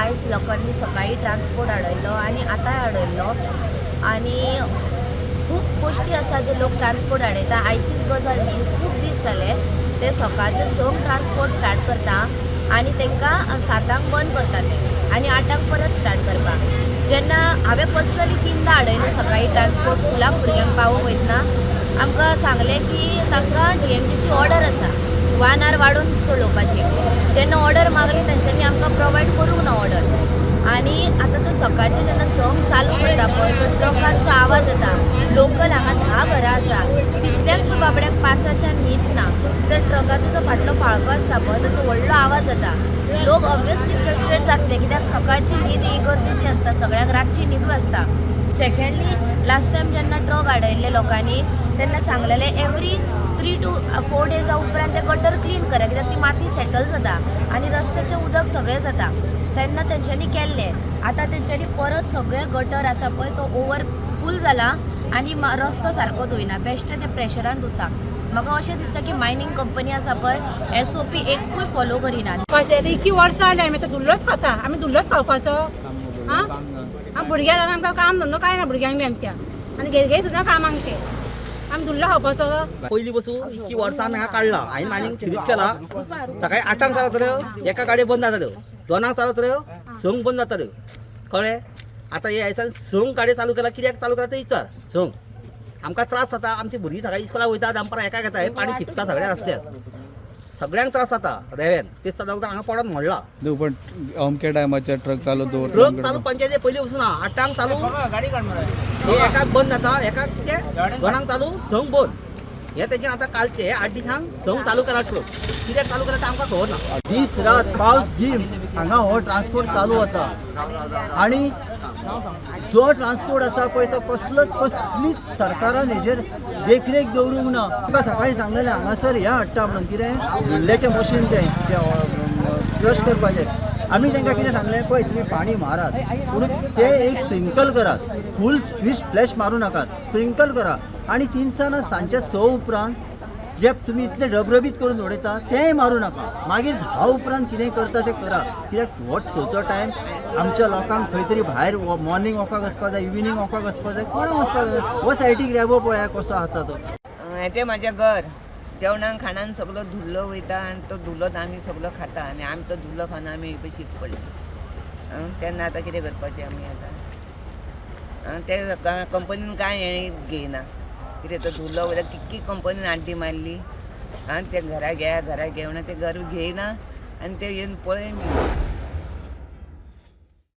आयज लोकांनी सकाळी ट्रान्सपोर्ट आडयल्लो आनी आतांय आडयल्लो आनी खूब गोश्टी आसा जे लोक ट्रान्सपोर्ट आडयता. आयचीच गजाल न्ही, खूब दीस जाले ते सकाळचे संक ट्रान्सपोर्ट स्टार्ट करता आनी तांकां सातांक बंद करता ते आनी आठांक परत स्टार्ट करपाक. जेन्ना हांवें पर्सनली तिनदां आडयलो सकाळी ट्रान्सपोर्ट, स्कुलाक भुरग्यांक पावोवंक वयतना, आमकां सांगलें की तांकां डीएमटीची ऑर्डर आसा वन आवर वाडोवन चलोवपाची. जेन्ना ऑर्डर मागली तेंच्यांनी, आमकां प्रोवायड करूंक ना ऑर्डर. आनी आतां तो सकाळचे जेन्ना संक चालू करता पळय, जो ट्रकांचो आवाज येता, लोकल हांगा 10 घरां आसा, तितल्यांक बाबड्यांक पांचाच्यान न्हीद ना. तर ट्रकाचो जो फाटलो फाळको आसता पळय, ताचो व्हडलो आवाज येता. लोक ऑब्वियसली फ्रस्ट्रेट जातले, कित्याक सकाळची न्हीद ही गरजेची आसता सगळ्यांक, रातची न्हिदूय आसता. सेकंडली, लास्ट टायम जेन्ना ट्रक आडयल्ले लोकांनी, तेन्ना सांगलेलें एवरी 3 टू 4 डेजा उपरांत ते गटर क्लीन करा, कित्याक ती माती सेटल जाता आनी रस्त्याचें उदक सगळें जाता. तेन्ना तेंच्यांनी केल्लें. आतां तेंच्यांनी परत सगळें गटर आसा पळय तो ओवर फूल जाला आनी रस्तो सारको धुयना, बेश्टे ते प्रेशरान धुता. म्हाका अशें दिसता की मायनींग कंपनी आसा पळय, एसओपी एकूय फॉलो करिना. खावपाचें इतकी वर्सां जाली, आमी आतां धुल्लोच खाता. आमी धुल्लोच खावपाचो. आं आं, भुरग्यांक आमकां काम धंदो कांय ना, भुरग्यांक बी आमच्या आनी घेर सुद्दां कामाक ते आमी धुल्लो खावपाचो. पयलीं बसून इतकी वर्सां आमी हांगा काडला. हांवें मायनींग सिरीज केला. सकाळी 8आंक चालू जाताल्यो, एका गाडयो बंद जाताल्यो. 2आंक चालू जाताल्यो, संक बंद जाताल्यो. कळ्ळें? आतां हे दिसान संक गाडयो चालू केला. कित्याक चालू केला ते विचार. संक आमकां त्रास जाता. आमची भुरगीं सकाळी इस्कोलाक वयता, दनपारां एकाक येता. हे पाणी शिंपता सगळ्या रस्त्यार. सगळ्यांक त्रास जाता रेवेन. तेच हांगा पडोन म्हणला. न्हू, पण अमक्या टायमाचेर ट्रक चालू दवर. ट्रक चालू पंचायती पयलीं वचून 8आंक चालू, हे एकाक बंद जाता, एकाक कितें 2आंक चालू, संक बंद. हे तेजें आतां कालचे हे 8 दिसांक संक चालू केला ट्रक. कित्याक चालू केला ते आमकां खबर ना. दीस रात, पावस गीम हांगा हो ट्रान्सपोर्ट चालू आसा आणि जो ट्रान्सपोर्ट आसा पळय तो कसलोच, कसलीच सरकारान हेजेर देखरेख दवरूंक ना. तुका सकाळी सांगलेलें, हांगासर हें हाडटा म्हणून, कितें धुल्ल्याचें मशीन, तें क्रश करपाचें. आमी तांकां कितें सांगलें पळय, तुमी पाणी मारात, पूण ते एक स्प्रिंकल करात, फूल फिश फ्लॅश मारूं नाकात, स्प्रिंकल करा आणि तिनसाना सांजच्या 6 उपरांत जे तुमी इतले रबरबीत करून उडयता तेंय मारूं नाका. मागीर 10 उपरांत कितें करता तें करा, कित्याक हो सचो टायम आमच्या लोकांक खंय तरी भायर मॉर्निंग वॉकाक वचपा जाय, इविनींग वॉकाक वचपा जाय, कोणाक वचपाक जाय. हो सायडीक रेबो पळया कसो आसा तो. हें तें म्हाजें घर. जेवणाक खाणान सगलो धुल्लो वयता आनी तो धुल्लोच आमी सगलो खाता आनी आमी तो धुल्लो खावन आमी शीक पडले. तेन्ना आतां कितें करपाचें आमी आतां? ते कंपनीन कांय हें घेयना. कितें तो धुल्लो वयता. कितकी कंपनीन आड्डी मारली आनी ते घरा घेया, घरा घेवना, ते घर घेयना आनी ते येवन पळय बी.